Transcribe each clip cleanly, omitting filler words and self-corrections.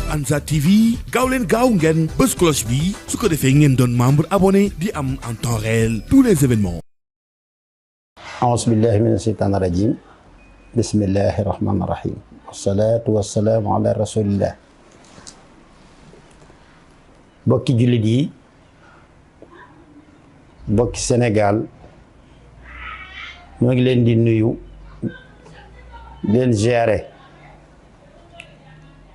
Ansar TV gaaw leen gaaw ngeen bës cloche bi su ko defee ngeen doon membre abonné di am en temps réel tous les événements. A'uuzu billahi mina shaytaani rajiim. Bismillahi rahmaani rahiim. Wassalaatu wassalaamu ala rasulillah. Bokki jullit yi, bokki Sénégal, ñoo ngi leen di nuyu, leen ziyaare,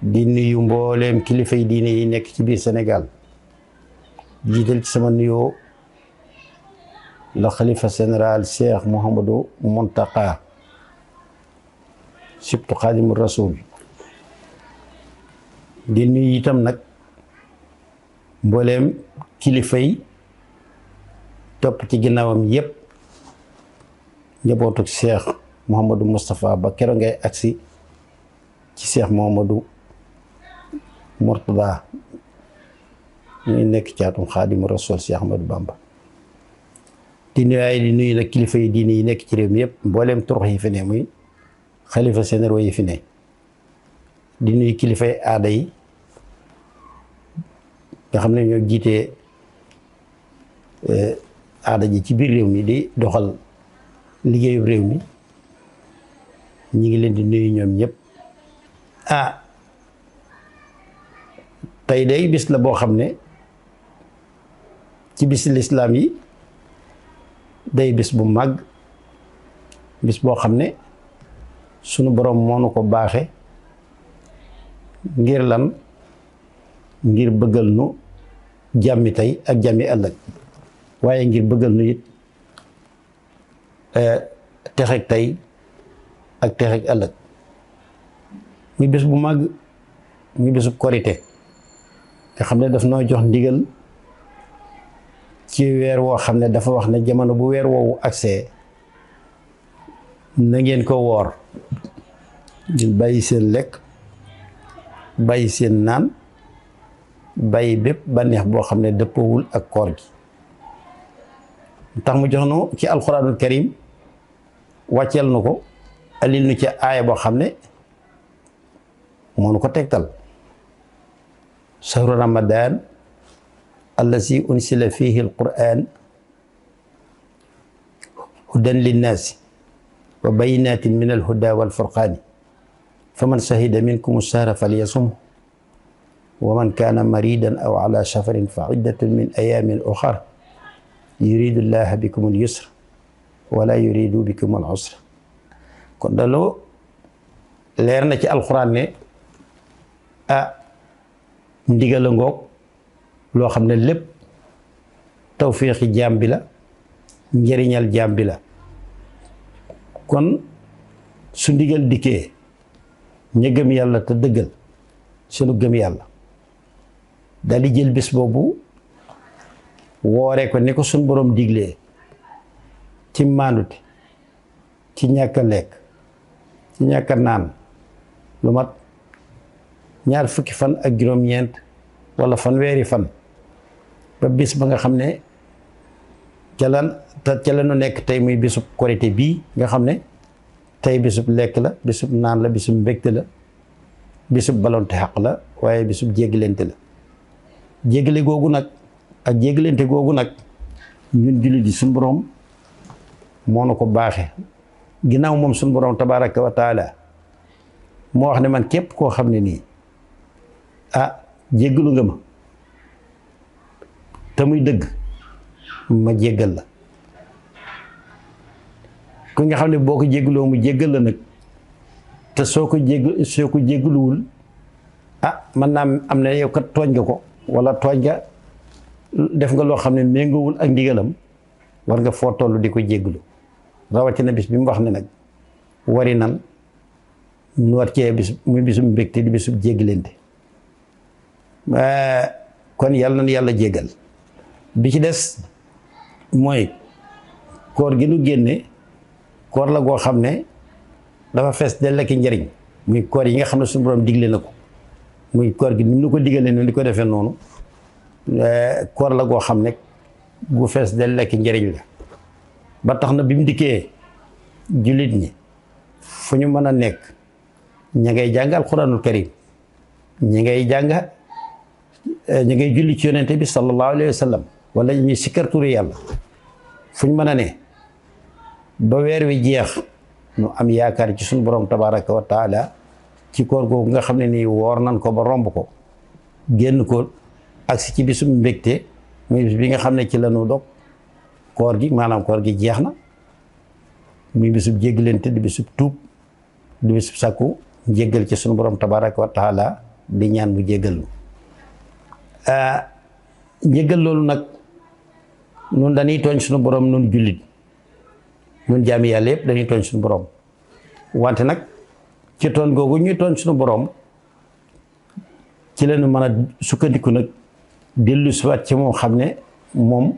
di nuyu mbooleem kilifa yi diine yi nekk ci biir Sénégal. jiital ci sama nuyoo la xalifa général Cheikh Mouhamadou Mountakha sibtu Xaadimu Rasuul. di nuyu itam nag mbooleem kilifa yi topp ci ginnaawam yépp, njabootu Cheikh Mouhamadou Moustapha ba keroog ngay agsi ci Cheikh Mouhamadou Mourtada ñuy nekk caatum Xaadimu Rasuul Cheikh Ahmadou Bamba. di nuyu nag kilifa yi diine yi nekk ci réew mi yëpp, mbooleem turux yi fi ne, muy xalifa généraux yi fi ne. di nuyu kilifa yi aada yi nga xam ne ñoo jiitee aada ji ci biir réew mi di doxal liggéeyu réew mi. ñi ngi leen di nuyu ñoom ñëpp. tey day bis la boo xam ne ci bisi lislaam yi day bis bu màgg, bis boo xam ne sunu boroom moo nu ko baaxe ngir lan, ngir bëggal nu jàmmi tey ak jàmmi ëllëg, waaye ngir bëggal nu it texeg tey ak texeg ëllëg. muy bis bu màgg, muy bisu korite nga xam ne daf noo jox ndigal ci weer woo xam ne dafa wax ne jamono bu weer woowu agsee na ngeen ko woor, ngeen bàyyi seen lekk, bàyyi seen naan, bàyyi bépp bànneex boo xam ne dëppoowul ak koor gi. tax mu jox nu ci alxuraanul karim, wàcceel nu ko, alil nu ci aaya boo xam ne moo nu ko tegtal. shahru ramadan allazi unsila fihi alquran hudan linnaasi wa bayinatin min alhuda walfurqaani faman shahida minkum ash-shahra falyasumhu wa man kaana maridan aw ala safarin fa iddatun min ayamin ukhar yuridu llaha bikum al-yusra wala yuridu bikum al-usra. kon daloo leer na ci alquran ne ndigal a ngoog loo xam ne lépp tawféexi jaam bi la, njëriñal jaam bi la. kon su ndigal dikkee ña gëm yàlla te dëggal sunu gëm yàlla daal di jël bés boobu wooree ko ni ko suñ boroom diglee, ci maandute, ci ñàkk a lekk, ci ñàkk a naan, lu mat ñaar fukki fan ak juróom-ñeent wala fanweeri fan, ba bis ba nga xam ne ca la nu nekk tey, muy bisub korité bii nga xam ne tey bisub lekk la, bisub naan la, bisub mbégte la, bisub balonte xaq la, waaye bisub jéggalente la. jéggale googu nag ak jéggalente googu nag ñun jullit yi suñ boroom moo na ko baaxe. ginnaaw moom suñ boroom tabaraka wa taala moo wax ne man képp koo xam ne nii jéggalu nga ma te muy dëgg, ma jéggal la. ku nga xam ne boo ko jéggaloo mu jéggal la nag, te soo ko jéggaluwul mën naa am ne yow kat tooñ nga ko, wala tooñ nga, def nga loo xam ne méngoowul ak ndigalam, war nga foo toll di ko jéggalu. rawatina bis bi mu wax ne nag wari nan nu war cee bis muy bisum mbégte di bisum jéggalente. kon yàlla na yàlla jéggal. bi ci des mooy koor gi nu génne, koor la goo xam ne dafa fees dell ak njariñ, muy koor yi nga xam ne suñu borom digle na ko, muy koor gi ni mu ko digalee noonu di ko defee noonu. koor la goo xam ne gu fees dell ak njariñ la, ba tax na bi mu dikkee jullit ñi fu ñu mën a nekk ña ngay jàng alxuraanul karim, ñi ngay jàng ñi ngay julli ci yonente bi sallallahu alayhi wa sallam wala ñuy sikkar turu yàlla fuñ mën a ne ba weer wi jeex ñu am yaakaar ci suñu borom tabaraka wa taala ci koor googu nga xam ne nii woor nan ko ba romb ko génn ko agsi ci bisum mbégte muy bis bi nga xam ne ci lañu dog koor gi maanaam koor gi jeex na muy bisub jéggalante di bisub tuub di bisub sàkku njéggal ci suñu borom tabaraka wa taala di ñaan mu jéggal lu njéggal loolu nag nun dañuy tooñ suñu borom nun jullit nun jaami yàlla yëpp dañuy tooñ suñu borom wante nag ci tooñ googu ñuy tooñ suñu borom ci lañu mën a sukkandiku nag dellu siwaat ci moom xam ne moom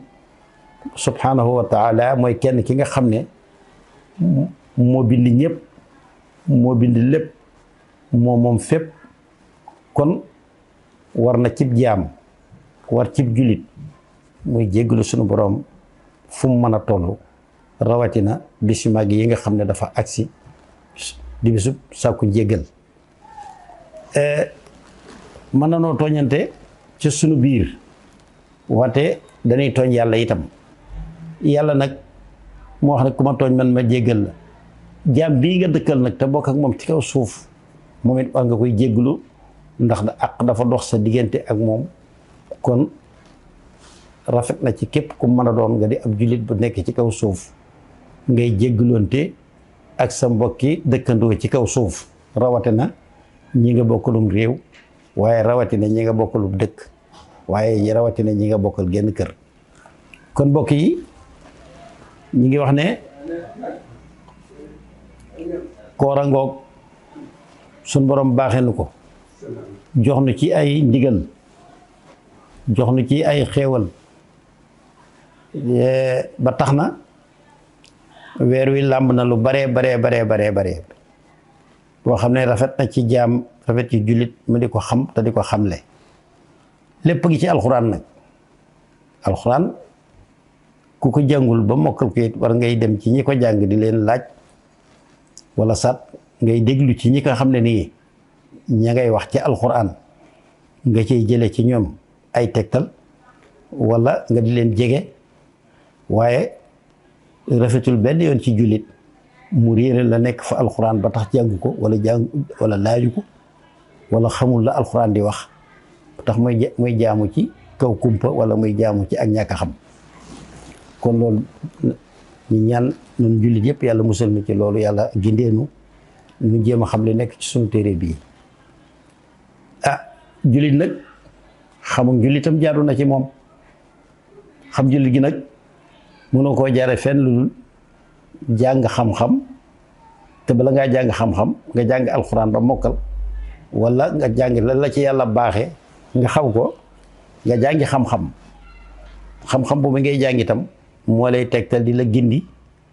subhanahu wa taala mooy kenn ki nga xam ne moo bind ñëpp moo bind lépp moom fépp kon war na cib jaam war cib jullit muy jéggalu suñu borom fu mu mën a toll rawatina bis yu mag yi nga xam ne dafa agsi di bisub sàkku njéggal mën na noo tooñante ci sunu biir wante dañuy tooñ yàlla itam yàlla nag moo wax ne ku ma tooñ man ma jéggal la jaam bii nga dëkkal nag te bokk ak moom ci kaw suuf moom it war nga koy jéggalu ndax dafa dox sa diggante ak moom kon rafet na ci képp ku mën a doon nga di ab jullit bu nekk ci kaw suuf ngay jéggaloonte ak sa mbokki dëkkandoo ci kaw suuf rawatina ñi nga bokkalum réew waaye rawatina ñi nga bokkalum dëkk waaye rawatina ñi nga bokkal genn kër kon mbokk yi ñi ngi wax ne koor a ngoog suñ borom baaxee nu ko jox nu ci ay ndigal jox nu ci ay xéewal ba tax na weer wi làmb na lu baree bare boo xam ne rafet na ci jaam rafet ci jullit mu di ko xam te di ko xamle lépp gi ci alxuraan nag alxuraan ku ko jàngul ba mokkal ko it war ngay dem ci ñi ko jàng di leen laaj wala sat ngay déglu ci ñi ko xam ne nii ña ngay wax ci alxuraan nga cay jële ci ñoom ay tegtal wala nga di leen jege waaye rafetul benn yoon ci jullit mu réere la nekk fa alxuraan ba tax jàngu ko wala laaju ko wala xamul la alxuraan di wax tax muy jaamu ci kaw kumpa wala muy jaamu ci ak ñàkk a xam kon loolu ñu ñaan ñun jullit yëpp yàlla musal na ci loolu yàlla gindeenu ñu jéem a xam li nekk ci suñu téere bii jullit nag xamul jullitam jaadu na ci moom xam jullit gi nag mënoo koo jaare fenn lu dul jàng xam-xam te bala ngaa jàng xam-xam nga jàng alxuraan ba mokkal wala nga jàng lan la ci yàlla baaxe nga xam ko nga jàngi xam-xam boobu ngay jàng itam moo lay tegtal di la gindi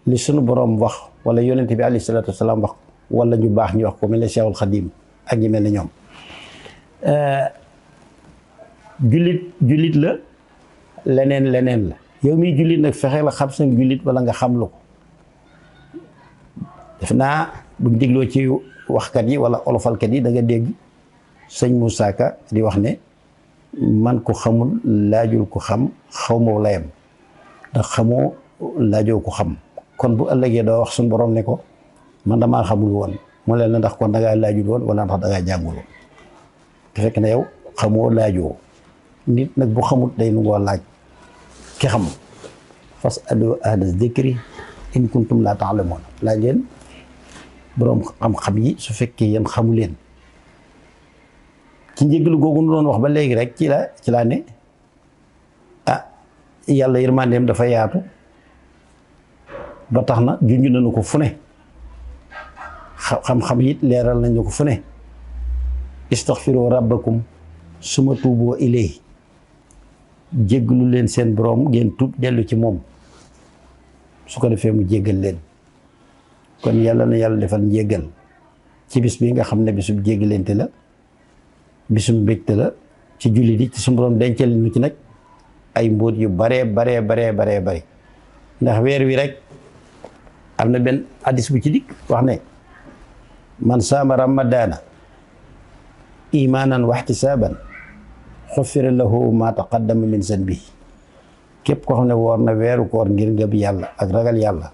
li sunu borom wax wala yonent bi alayhi salaatu wasalaam wax wala ñu baax ñu wax ko mel ne Seexul Xadiim ak ñi mel ne ñoom jullit la leneen la yow miy jullit nag fexe la xam sa jullit wala nga xam lu ko def naa buñ dégloo ci waxkat yi wala olofalkat yi da nga dégg sëñ Moussa Ka di wax ne man ko xamul laajul ko xam xaw ma layam ndax xamoo laajoo ko xam kon bu ëllëgee doo wax suñu borom ne ko man damaa xamul woon mu leen na ndax kon da ngaa laajul woon wala ndax da ngaa jàngul woon te fekk na yow xamoo laajoo nit nag bu xamut day nu ngoo laaj ki xam fas alu ahla zikri in kuntum laa ta'lamuun laaj leen boroom xam-xam yi su fekkee yéen xamu leen ci njéggalu googu nu doon wax ba léegi rek ci laa ne yàlla yërmandeem dafa yaatu ba tax na junj nañu ko fu ne xam-xam it leeral nañu ko fu ne istaghfiru rabbakum suma tuuboo ilayhi jéggalu leen seen borom ngeen tuub dellu ci moom su ko defee mu jéggal leen kon yàlla na yàlla defal njéggal ci bis bi nga xam ne bisub jéggalante la bisum mbégte la ci jullit yi ci suñu borom dencal nu ci nag ay mbóot yu baree bari ndax weer wi rek am na benn hadis bu ci dikk wax ne man saama ramadaana imaanan wa ihtisaaban xufira lahu ma taqaddama min zanbihi képp koo xam ne woor na weeru koor ngir ngëm yàlla ak ragal yàlla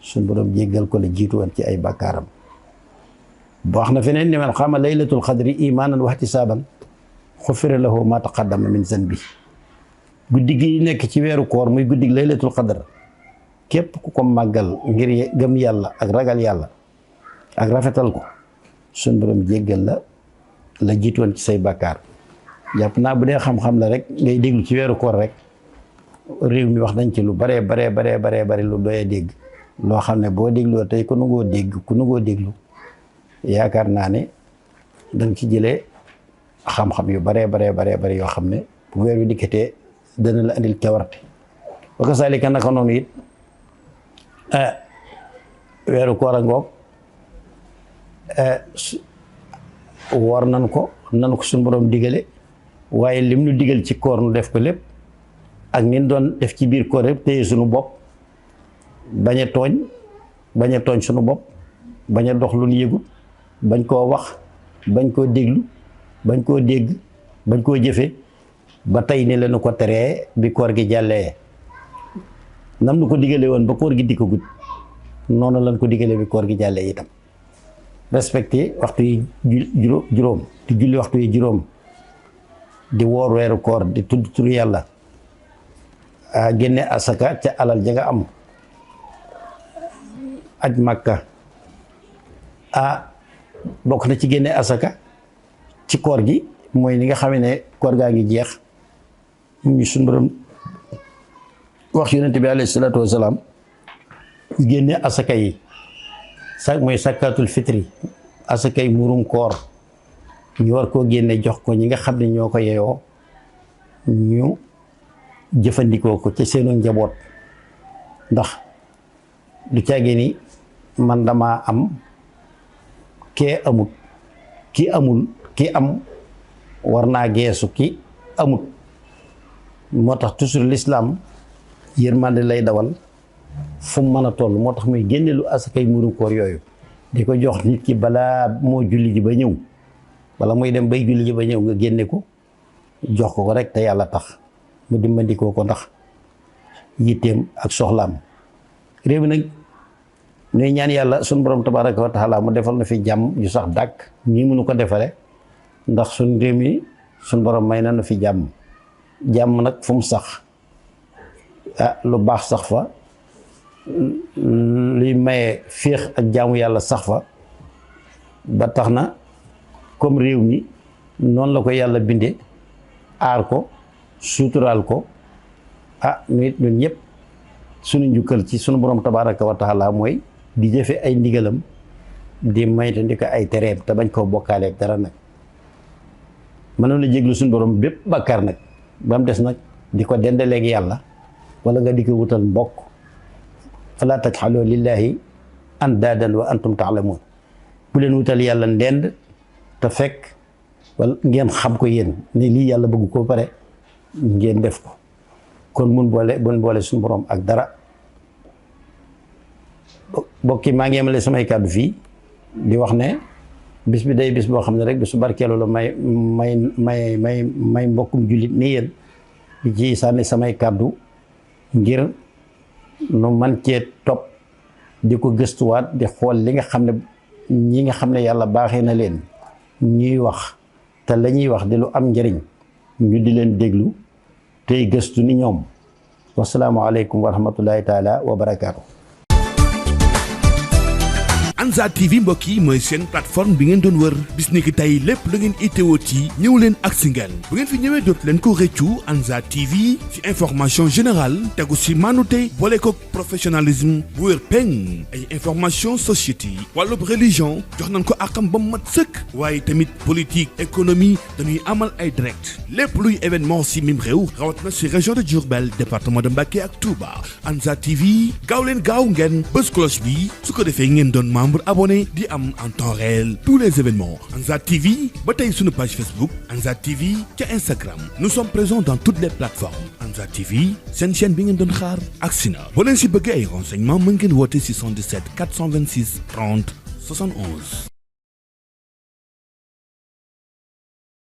suñ borom jéggal ko la jiitu woon ci ay bàkkaaram bu wax na feneen ni man xaama laylatul xadri imaanan wa ihtisaaban xufira lahu ma taqaddama min zanbihi guddi gi nekk ci weeru koor muy guddi laylatul xadr képp ku ko màggal ngir gëm yàlla ak ragal yàlla ak rafetal ko suñ borom jéggal la jiitu woon ci say bàkkaar jàpp naa bu dee xam-xam la rek ngay déglu ci weeru koor rek réew mi wax nañ ci lu bare lu doy dégg loo xam ne boo dégloo tey ku nangoo déglu yaakaar naa ne danga ci jëlee xam-xam yu bare yoo xam ne bu weer wi dikkatee dana la andil cawarte wa kasaalika naka noonu it weeru koor a ngoog woor nan ko suñu borom digale waaye lim nu digal ci koor nu def ko lépp ak nin doon def ci biir koor yëpp téye suñu bopp bañ a tooñ suñu bopp bañ a dox lu nu yëgut bañ koo wax bañ koo déglu bañ koo dégg bañ koo jëfe ba tey ni lañu ko teree bi koor gi jàllee nam nu ko digale woon ba koor gi dikkagut noonu lañ ko digale bi koor gi jàllee itam respecté waxtu yi juróom di julli waxtu yi juróom di woor weeru koor di tudd turu yàlla génne asaka ca alal ja nga am aj màkka bokk na ci génne asaka ci koor gi mooy ni nga xam ne koor gaa ngi jeex ñu suñu borom wax yonent bi alayhi salaatu wasalaam génne asaka yi mooy sakkatul fitri asaka yi murum koor ñu war koo génne jox ko ñi nga xam ne ñoo ko yeyoo ñu jëfandikoo ko ci seenu njaboot ndax du caagee ni man dama am kee amut ki amul ki am war naa geesu ki amut moo tax toujours l'islam yërmande lay dawal fu mu mën a toll moo tax muy génne lu asakay murum koor yooyu di ko jox nit ki balaa moo julli ji ba ñëw bala muy dem bay julli ji ba ñëw nga génne ko jox ko rek te yàlla tax mu dimbandikoo ko ndax yitteem ak soxlaam réew mi nag ñuy ñaan yàlla suñu borom tabaraka wa taala mu defal na fi jàmm ju sax dàkk ñii mënu ko defale ndax suñ réew mi suñ borom may na fi jàmm nag fu mu sax lu baax sax fa luy maye féex ak jaamu yàlla sax fa ba tax na comme réew mi noonu la ko yàlla binde aar ko suturaal ko ñun ñëpp suñu njukkal ci suñu borom tabaraka wa taala mooy di jëfe ay ndigalam di maytandi ko ay tereem te bañ koo bokkaale ak dara nag mënoon na jéglu suñu borom bépp bàkkaar nag ba mu des nag di ko dendaleeg yàlla wala nga di ko wutal mbokk fala tajxaloo lillahi andaadan wa antum taalamuun bu leen wutal yàlla ndend te fekk wala ngeen xam ko yéen ne lii yàlla bëgg ko pare ngeen def ko kon buñ boole suñu borom ak dara bokki maa ngi yemale samay kàddu fii di wax ne bis bi day bis boo xam ne rek bisu barkeelu la may mbokkum jullit ni yéen di ci sànni samay kàddu ngir nu man cee topp di ko gëstuwaat di xool li nga xam ne ñi nga xam ne yàlla baaxee na leen ñuy wax te la ñuy wax di lu am njëriñ ñu di leen déglu tey gëstu ni ñoom wasalaamualeykum wa rahmatullahi taala wa barakaatu. Ansar TV mbokk yi mooy seen plateforme bi ngeen doon wër bis ni ki tey lépp lu ngeen itteewoo ci ñëw leen ak si ngeen bu ngeen fi ñëwee dootu leen ko rëccu. Ansar TV ci information générale tegu si maanute boole ko professionnalisme bu wér peng ay information société wàllub religion jox nañ ko akam ba mat sëkk waaye tamit politique économie dañuy amal ay direct lépp luy événement si mim réew rawat na si région de Diourbel département de Mbacké ak Touba. Ansar TV gaaw leen gaaw ngeen bës cloche bi su ko defee ngeen doon membre abonné di am en temps réel tous les événements. Ansar TV ba tey sunu page Facebook Ansar TV ca Instagram nous sommes présents dans toutes les plateformes. Ansar TV seen chaîne bi ngeen doon xaar agsi na boo leen si bëggee ay renseignements mën ngeen woote si 77 426 30 71.